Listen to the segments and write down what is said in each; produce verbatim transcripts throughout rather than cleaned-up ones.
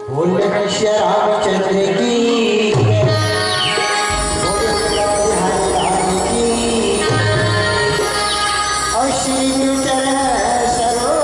बोल कश्य रामचंद्र की, बोल बिहारी लाल की, और श्री गुरु चरण सरोज।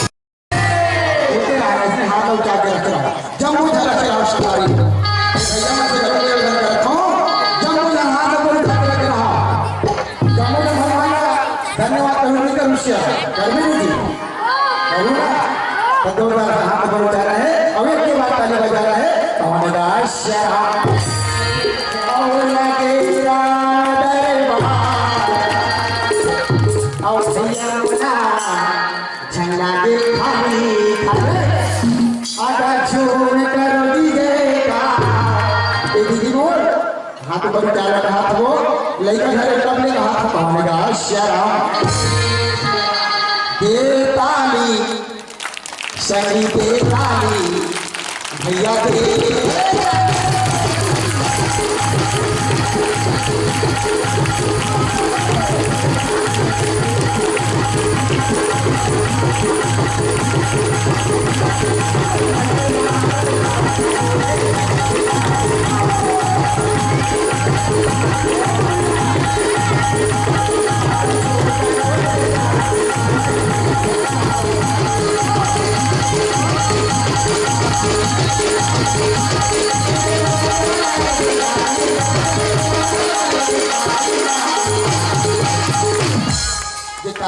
उनके नाम ऐसे हाथ उठा के रख रहा हूँ। जम्मू झलक के राष्ट्रधारी। भैया, मैं तो जम्मू झलक के रखा हूँ। जम्मू झलक हाथ ऊपर उठा के रख रहा हूँ। जम्मू झलक भगवान का धन्यवाद करूँ, नहीं करूँ, श्या। कर भी नहीं दी। करूँ ना? तो दो बार हाथ ऊपर उठा रहा है। अब एक के बाद ताली बजा रहा है। कौन गा श्या? कौन गे रा दरबार? और भैया ना। झंडा के खाली खाली आधा झूम कर दीजिए का। ए दीदी बोल, हाथ ऊपर उठा रहा, हाथ वो लइका घर एकदम ले हाथ पावेगा। श्याम दे ताली, संगी दे ताली, भैया दे।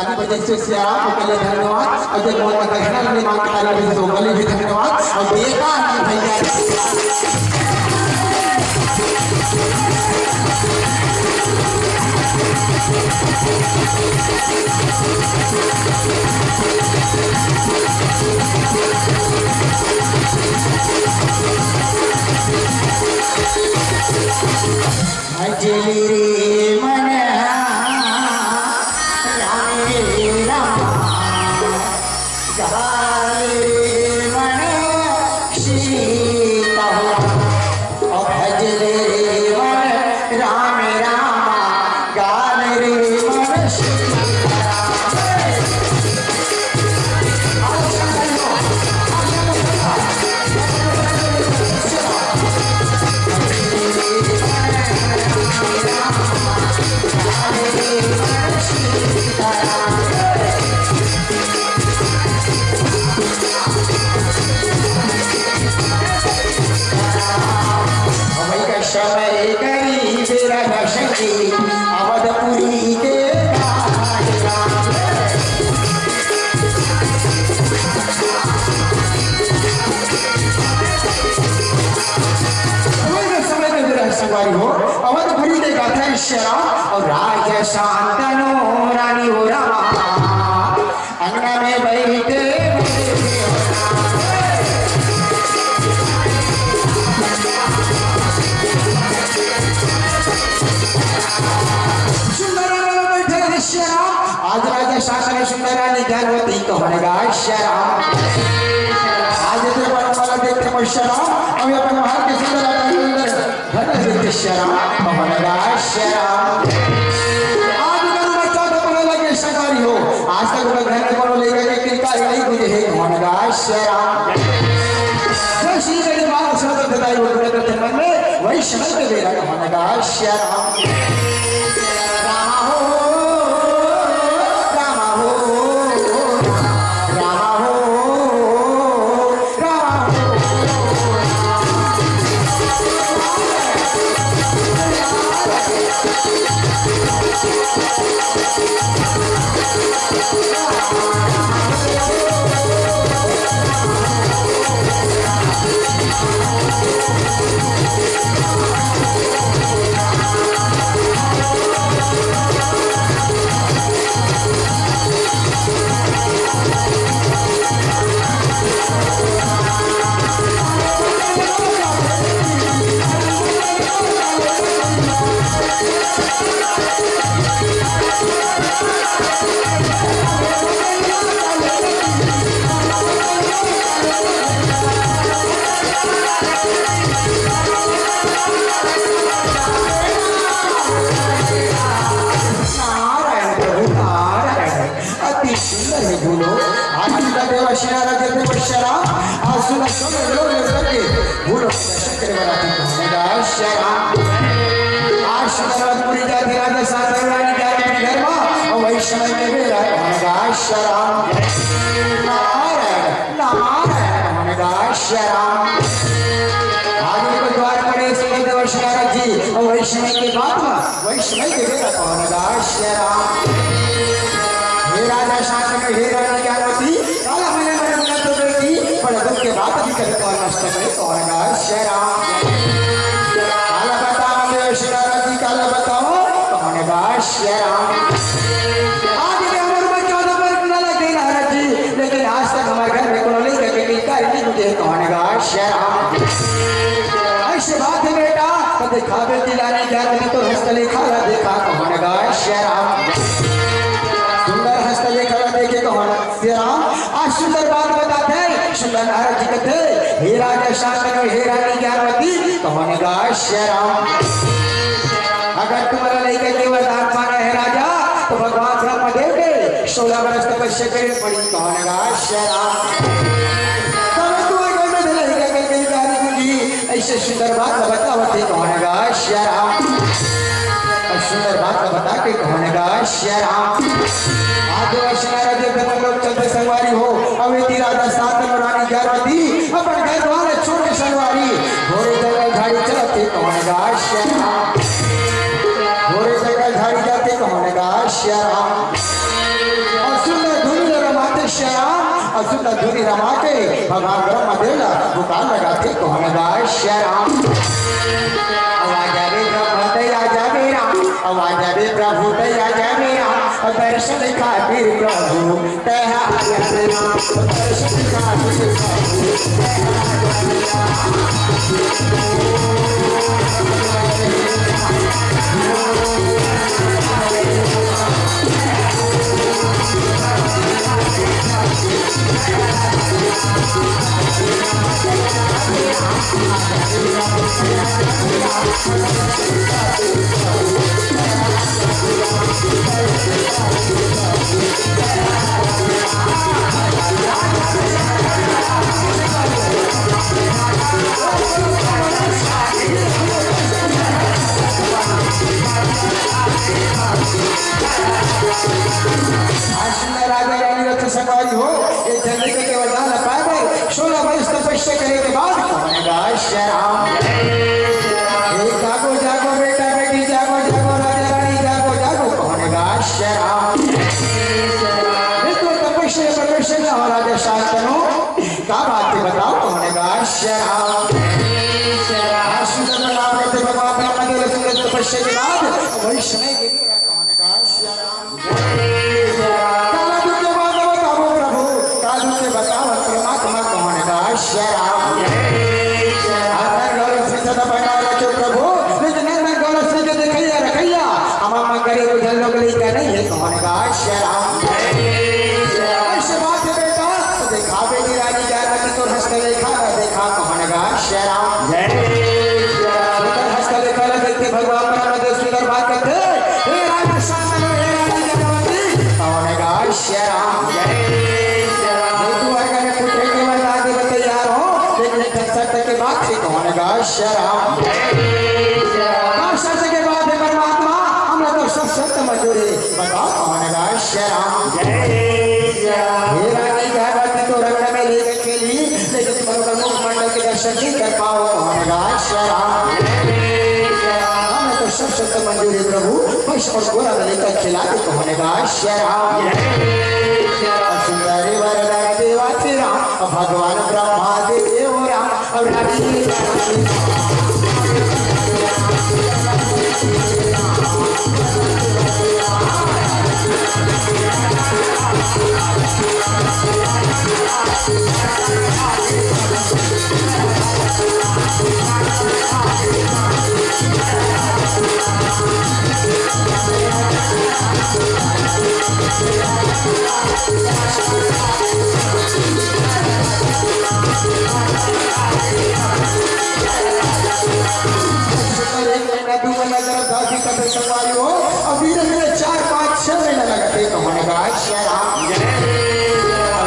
आदि बजे से सियाराम को कले धन्यवाद। और जब मोर दक्षिणा ले मांग खाली भी तो कले भी धन्यवाद। और बेटा नहीं भैया। भजले रे मन राम रे राम, गाले रे मन सीता हो। ओ भजले रे मन राम राम, गाले रे मन सीता। समय गरीब रह सके अवधपुरी के राजा। समय के विरह संगवारी हो, अवधपुरी के गाथा श्याम और राजा शांतनु रानी हो रामा। अंगना में बैठे बैठे हो रामा। सुंदर अंगना में बैठे श्याम। आज राजा शांतनु सुंदर रानी ज्ञानवती कौन गा श्याम। आज इतने बड़ा वाला देखते को श्याम। अभी अपन बाहर के सुंदर राजा सुंदर घर में देखते श्याम। कौन गा श्याम। आज कल बच्चा तो पढ़ने लगे सरकारी हो। आज तक उनका घर में कोनो लेकर के किरकारी नहीं बुझे है कौन गा श्याम। जो श्री के बात सुनते बताई वो करते मन में वही शब्द मेरा कौन गा श्याम। राम हो, राम हो, राम हो, राम हो। नारायण प्रभु नारायण। अति सुंदर है बोलो। आज का देवा श्री राजा देव श्याम। आज सुना सब लोग मिलकर के बोलो शंकर वाला की कहानी गा श्याम। आज सुंदरवतपुरी जाति राजा साधु रानी जाति घर में और वही समय में मेरा कहानी गा श्याम। नारायण नारायण कहानी गा श्याम। आज उनको द्वार पड़े सुंदर देव श्री राजा जी और वही समय के बाद में वही समय के बेरा पवन गा श्याम। हे राजा शांतनु, हे रानी ज्ञानवती, काला मने मने मुनत करती, पर दुख के बात भी कभी कौन नष्ट करे, पवन गा श्याम। काला बताओ, देव श्री राजा जी, काला बताओ, पवन गा श्याम। आज के हमर ऊपर चौदह पर ना लगे नारद जी, लेकिन आज तक हमारे घर में कोनो लेकर के किरकारी नहीं मुझे, पवन गा श्याम। ऐसे बात है बेटा, तो दिखावे दिलाने ज्ञान में तो हस्तलेखा ला देखा कौन गा श्याम। सुंदर हस्तलेखा ला देखे कौन श्याम। आज सुंदर बात बताते हैं, सुंदर नारद जी कहते, हे राजा शांतनु, हे रानी ज्ञानवती, कौन गा श्याम। अगर तुम्हारा लड़का के वरदान पाना है राजा, तो भगवान ब्रह्मदेव के सोलह बरस तपस्या करे पड़ी, कौन गा श्याम। तब तुम्हारे घर में लड़का के कहीं गाली दूंगी, ऐसे सुंदर बात बतावत हे कौन गा श्याम। और सुंदर बात बता के कौन गा श्याम। आदिवासी नारा देव धर्म लोग चलते संगवारी हो, अवेती राजा शांतनु रानी ज्ञानवती, अपन घर द्वार छोड़ के संगवारी, घोरे जंगल झाड़ी चलत हे कौन गा श्याम। घोरे जंगल झाड़ी जाते कौन गा श्याम। धुरी रमा के भगवान ब्रह्मदेव ला पुकार लगाथे, कौन गा श्याम। आवाज आवे प्रभु दया जावे राम, आवाज आवे प्रभु दया जावे राम, दर्शन खातिर प्रभु तैं आ जावे राम, दर्शन खातिर प्रभु तैं आ जावे राम। आज सुंदर राजा रानी रथ सवारी हो, ये जल्दी के केवल दान पाए भाई, सोलह वर्ष तपस्या करे के बाद कौन गा श्याम। हे जागो, जागो बेटा, बेटी, जागो, जागो, राजा, रानी, जागो, जागो, कौन गा श्याम। हे तो तपस्या परमेश्वर ना हो, राजा शांतनु, का बात है बताओ, कौन गा श्याम। आज सुंदर नाम रखते भगवान ब्रह्मा देव सुंदर तपस्या के बाद वही समय के लिए कौन गा श्याम। काला दुख के बात बताओ प्रभु, काला दुख के बताओ परमात्मा कौन गा श्याम। नंदन गौर श्री सदा बना रखे प्रभु, लेकिन नंदन गौर श्री के देखैया रखैया, हम हम गरीब बुझल लोग लइका नहीं है कौन गा श्याम। ऐसे बात है बेटा, तो देखा बेटी रानी जाना कि तो हंस के देखा, देखा कौन गा श्याम। सुंदर हंस के देखा, देखते भगवान ब्रह्मदेव सुंदर बात करते, हे राजा शांतनु, हे रानी जटावती, कौन गा श्याम। जय श्री राम। ये तू अगर पुत्र के वरदान देवे तैयार हो, लेकिन एक शर्त के बाद से कौन गा श्याम। जय श्री राम। का शर्त के बाद है परमात्मा, हम लोग तो सब शर्त मंजूर है, बताओ कौन गा श्याम। जय श्री राम। हे रानी जटावती तो रंग में लेकर के लिए, लेकिन तुम लोग मुखमंडल के दर्शन नहीं कर पाओ, कौन गा श्याम। हमें तो सब शर्त मंजूर है प्रभु, भैंस और घोड़ा का लेकर खिला दे, कौन गा श्याम। सुंदरी वरदान देवा तेरा, भगवान ब्रह्मा देव राम, और रानी एक महीना, दू महीना जरा दादी का संगवारी हो, और धीरे धीरे चार, पाँच, छह महीना लगा, ते तो होने का श्याम।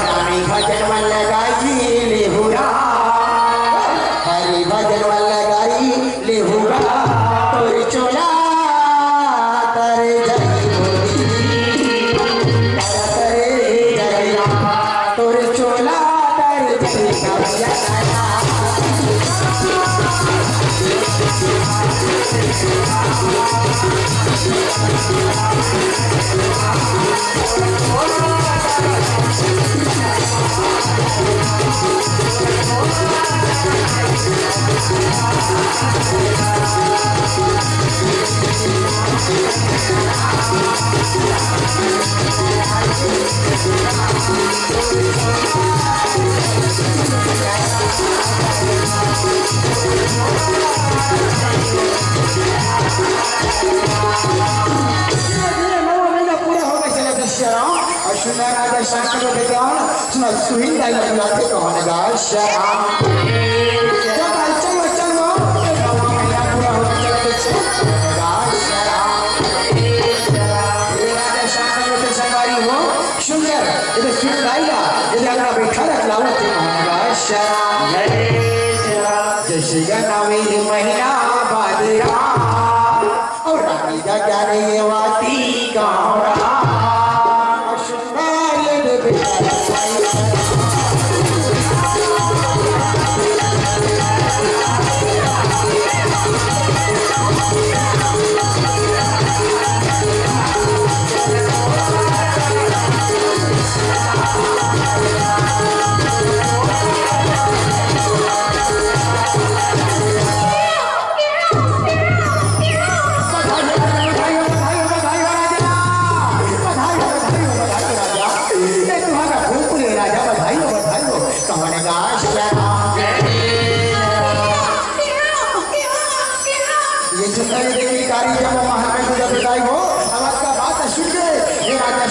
रानी भजन मन लगाई ले हुरा, हरि भजन मन लगाई ले हुरा, तोर चोला तर जई बोली, तर जई रा, तोर चोला तर जई रा। धीरे धीरे नवा महीना पूरा हो गए, चला दृश्य राम। और सुंदर राजा शांत लोग के जाओ ना, सुना सुहिंदा ही बुलाते तो होने गा श्याम। चलो, चलो, चलो, नवा महीना पूरा हो गए, चला दृश्य राम। ये राजा शांत लोग के संगवारी हो, सुंदर, इधर सुन गाइला, इधर अपना बैठा रख लावत है महाराज श्याम। जय श्री गणवी महीना बादरा, और रानी का क्या नहीं है वाती गाँव राम। सुंदर ये देखो।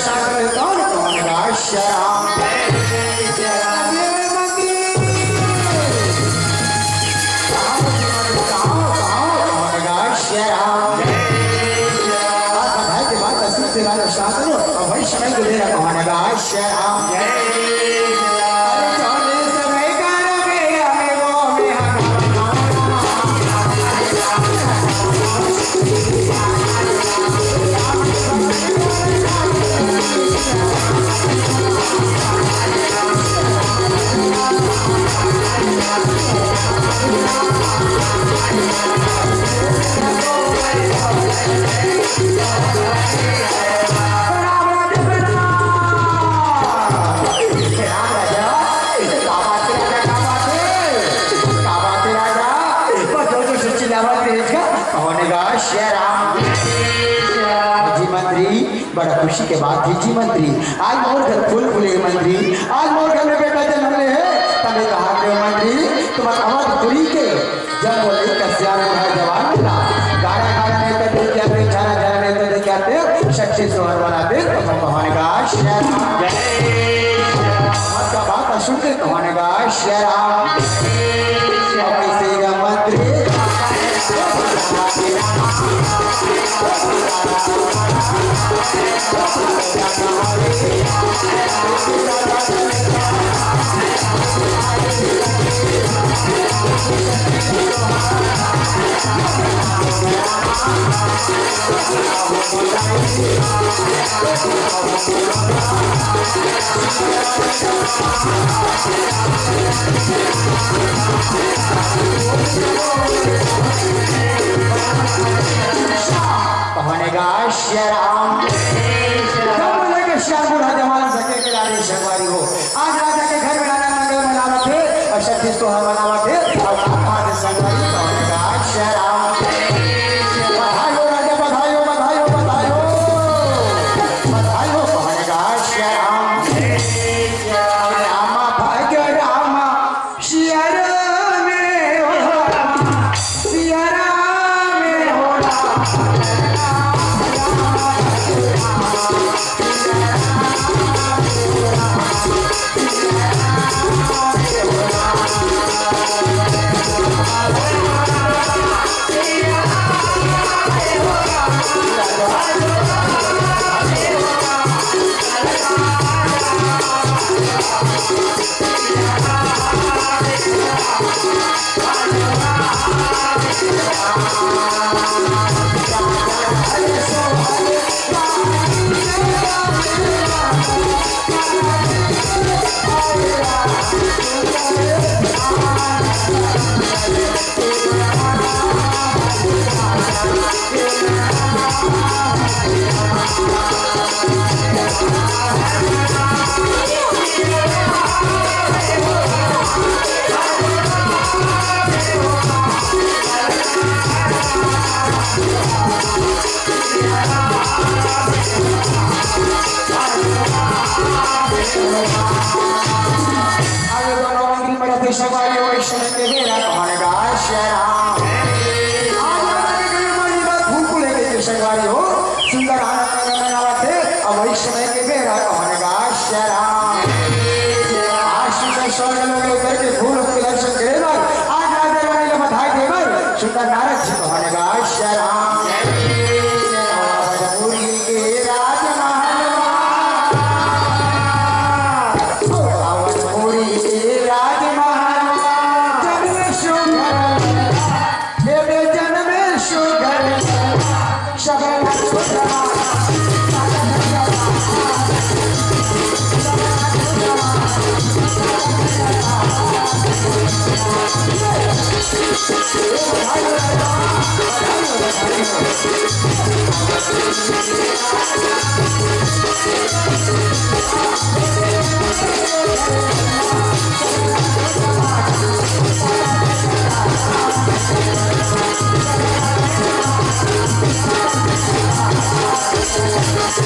कौन, कौन गा श्याम? जय मंत्री। कहाँ, कहाँ, कहाँ, कौन गा श्याम? बात भाई के बात असली से राजा शांत लो, और वही समय को दे रहा कौन गा श्याम? अरे चौदह समय का रंग है, हमें वो में हमारा कौन गा श्याम? जी मंत्री, बड़ा खुशी के बात हे जी मंत्री, आज मोर घर फूल फूले हे मंत्री, आज मोर घर में बेटा जन्म ले हे, तबे कहा के मंत्री, तुम्हार अवधपुरी के जब बोले कस्याम बुढ़ा जवान मिला, गाड़ा गाड़ा में तो देख क्या थे, झारा झारा में तो देख क्या थे, शक्ति सोहर वाला देख तो कौन गा श्याम? बात का बात सुन के कौन गा श्याम? अब किसी का मंत्री कौन गा श्याम? जब बोले कि श्याम बुढ़ा जवान सके के लाड़ी संगवारी हो। आज राजा के घर में राजा मंगल मनावत हे और छत्तीस त्योहार मनावत हे और कहा के संगवारी कौन गा श्याम? बधाई हो राजा, बधाई हो, बधाई हो, बधाई हो। बधाई हो कौन गा श्याम? रामा भाग्य रामा सिया राम हो राम, सिया राम हो राम। अरे दोनों मंत्री बड़ा पैसा वाली हो, इस समय के बेरा कौन गा श्याम? आज राजा के घर में बड़ी बात फूल फूले के पैसा वाली हो, सुंदर आनंद में मनावत हे, अब इस समय के बेरा कौन गा श्याम? आज सुंदर स्वर्ग लोग उतर के फूल के दर्शन करे बर, आज राजा रानी ला बधाई दे बर, सुंदर नारद जी कौन गा श्याम? अवधपुरी के राजमहल मा, अवधपुरी के राजमहल मा, जन्मे सुघर, हे बे जन्मे सुघर, सब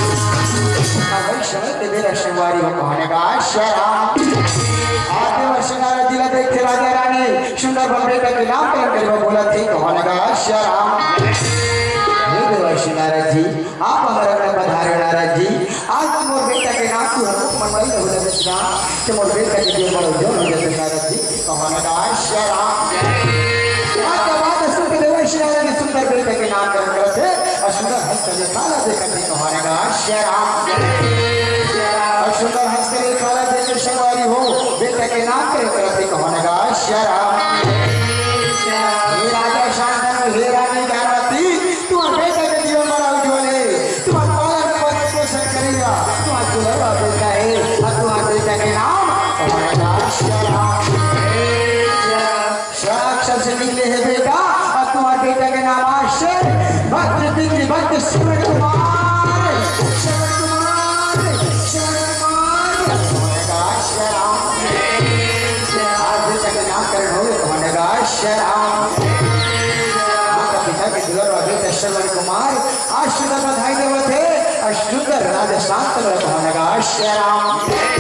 भाई शरद देवे लक्ष्मीवारी हो कौन गा श्याम? आज देवर्षि नारद जी ला देख के राजा रानी सुंदर बन बेटा के नामकरण करवा बोलत हे कौन गा श्याम? हे देवर्षि नारद जी, आप हमारे में पधारे नारद जी, आज कि मोर बेटा के जीवन बड़ा उज्जवल हो जाए, नारद जी, कहो ना श्री राम। बात बात सुन के देवर्षि नारद जी सुंदर बेटा के नामकरण करत हे अउ सुंदर हंस के काला देखत हे, कहो ना श्री राम। अउ सुंदर हंस के काला देख के संगवारी हो, बेटा के नामकरण करत हे, कहो ना श्री राम। हे राजा शांतनु, हे रानी ज्ञानवती, तुम्हार बेटा के जीवन बड़ा उज्जवल हे। तुम्हार पालन पोषण करेगा, तुम्हार दुलरवा बेटा हे, अउ तुम्हार बेटा के नाम कहो ना श्री राम। श्री राम अक्षर से निकले हे बेटा, अउ तुम्हार बेटा के नाम आज से भक्त बिंदी भक्त श्रवण कुमार, श्रवण कुमार, श्रवण कुमार। कहो ना श्री राम। आज बेटा के नामकरण होगे, कहो ना श्री राम। माता पिता के दुलरवा बेटा श्रवण कुमार आज सुंदर बधाई देवत हे, अउ सुंदर राजा शांतनु ला, कहो ना श्री राम।